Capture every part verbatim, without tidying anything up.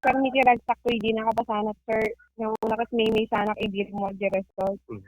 Permi ti ragsakko idi nakapasanak, sir. Nga una ket maymaysanak idi mo di result. Mhm.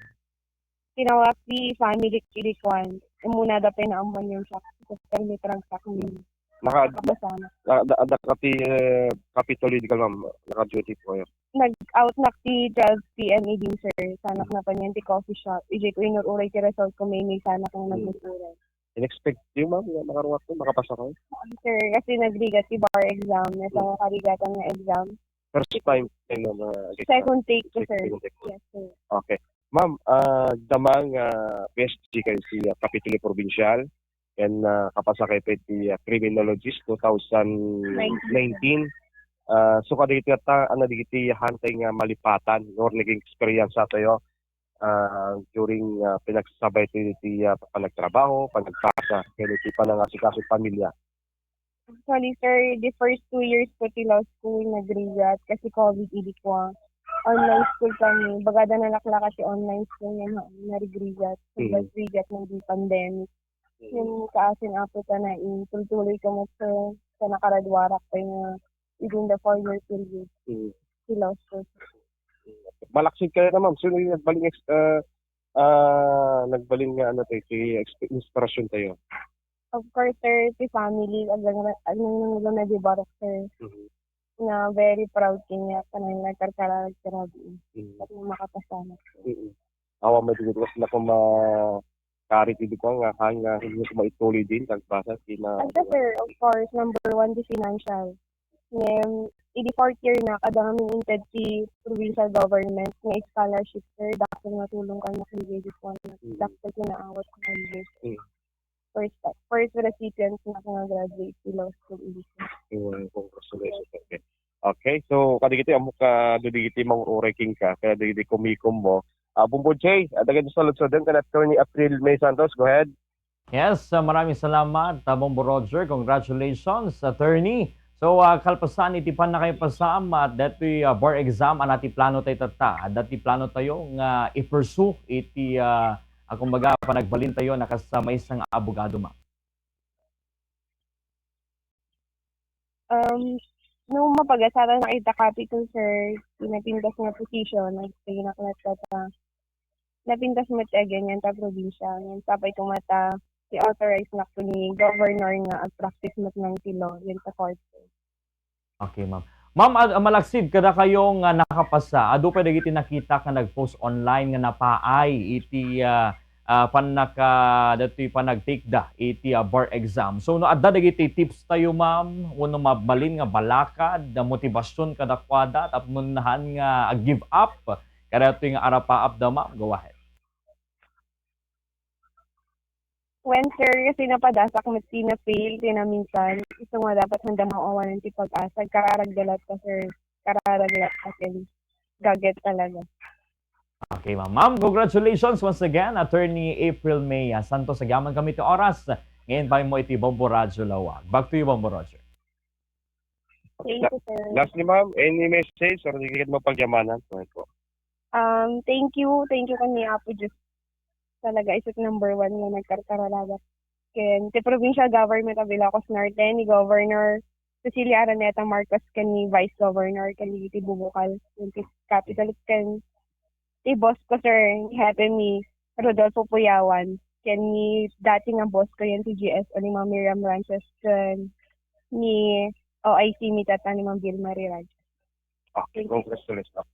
Tinawag ti family idi kuan. Umuna da pay naammuan yung shock. Ket permi ti ragsakko idi Naka, nakapasanak. na, na, adda ka ti, eh, Capitol idi ka, ma'am. Naka-duty po kayo. Nag-out nak ti twelve P M idi, sir. Sanak na pa niyan ti coffee shop. Ijay ko inur-uray ti result ko, maymaysanak nga Hmm. nagmuturay. In-expect niyo, ma'am, nga makaruwat ko, makapasa kayo? Sir, kasi nagrigat ti bar exam, nga sa karigatan nga exam. First time kayo na, na, Second take ko, sir. Second take. Yes, sir. Okay. Ma'am, ah, damang, ah, P S G kayo si, ah, Kapitulo Provincial, and, ah, kapasa kayo pa iti, ah, Criminologist two thousand nineteen. Ah, so, kadagiti ta, ano, dagiti hantay nga malipatan, or naging experience tayo, ah, during, ah, pinagsasabay ti, ti, ah, panagtrabaho, panagpasa, ken iti panangasikaso ti pamilya? Actually, sir, the first two years ko ti law school, nagrigat kasi covid idi ko. Online school kami. Baga da nalaklaka ti online school nga na-, narigrigat. Mm. Nagrigat ng di pandemic. Mm. Yung kaasin apo ta na itultuloy ko mo, sir, sa nakaraduarak pa nga within the four-year period. Mm. Ti law school. Malaksid kayo na, ma'am. Sino yung nagbaling ex-, ah, ah, nagbaling nga, ano, tayo, ti exp-, inspirasyon tayo? Of course, sir, ti family, agang, agang, agang na di barok, sir. Mhm. Na very proud kanya, kanang nagkarkararag ti rabii. Mhm. At makapasama, sir. Mhm. Awa, may tigil ko sila kung ma-, karit idi ko nga, hang, nga, hindi ko maituloy din, nagbasa, sina- Basta, sir, of course, number one, di financial. Ngem, idi fourth year na, kada kami inted ti provincial government nga scholarship, sir, dakkel nga tulong kami, sir, grade one. Mm. Dakkel ti naawat ko, sir. Mm. First, first recipient na nga graduate ti law school, idi, sir. Wow, congratulations. Okay. Okay, so, kadagiti, ammo ka, kadagiti mangururay kenka, kaya dagiti kumikom mo. Ah, Bombo J, ah, dagiti saludsodem kan Attorney April May Santos, go ahead. Yes, ah, maraming salamat, ah, Bombo Roger. Congratulations, attorney. So, ah, kalpasan iti pannakaipasaam, ah, datoy, ah, bar exam, adda ti plano tayo tatta. Adda ti plano tayo nga i-pursue iti, ah, ah, kumbaga, panagbalin tayo na kas, ah, maysa nga abogado, ma'am. Um, no mapagasaran na kita capital, sir, ti napintas nga position, nagpinaklat ka ta. Napintas met ti aganyan ta probinsya, ngem sapay ko met ta, ti-authorize nak ni governor nga ag-practice met lang ti law, yan ta court, sir. Okay, ma'am. Ma'am, ah, malaksid kadakayo nga nakapasa, adu pay dagiti nakita nga nag-post online nga napaay iti, ah, ah, pannaka-, datoy panagtake da iti, ah, bar exam. So, no adda dagiti tips tayo, ma'am, wenno mabalin nga balakad, ah, motibasion kadakuada tapno saan nga ag-give up kadatoy nga arapaap da, ma'am, go ahead. Wen, sir, kasi napadasak met ti na-fail, ti naminsan. Isu nga dapat sanda maawanan ti pag-asa. Kararag da latta, sir. Kararag latta, sir. Gaget talaga. Okay, ma'am. Ma'am, congratulations once again, Attorney April May, ah, Santos. Agyamankami ti oras. Ngayon pa mo iti Bombo Radyo Lawag. Back to you, Bombo Roger. Thank you, sir. Lastly, ma'am, any message or di ka mapagyamanan? Go ahead po. Um, thank you. Thank you kami, Apo Diyos. Talaga, isut number one nga nagkarkararag ken ti provincial government of Ilocos Norte, ni Governor Cecilia Araneta Marcos, ken ni Vice Governor, ken ni ti bubukal, ken ti capital, ken ti boss ko, sir, ni Hepe mi, Rodolfo Puyawan, ken ni dati nga boss ko, yan ti G S O, ni Ma'am Miriam Ranches, ken ni O I C mi, tata, ni Ma'am Bill Marie Ranches. Okay, congratulations.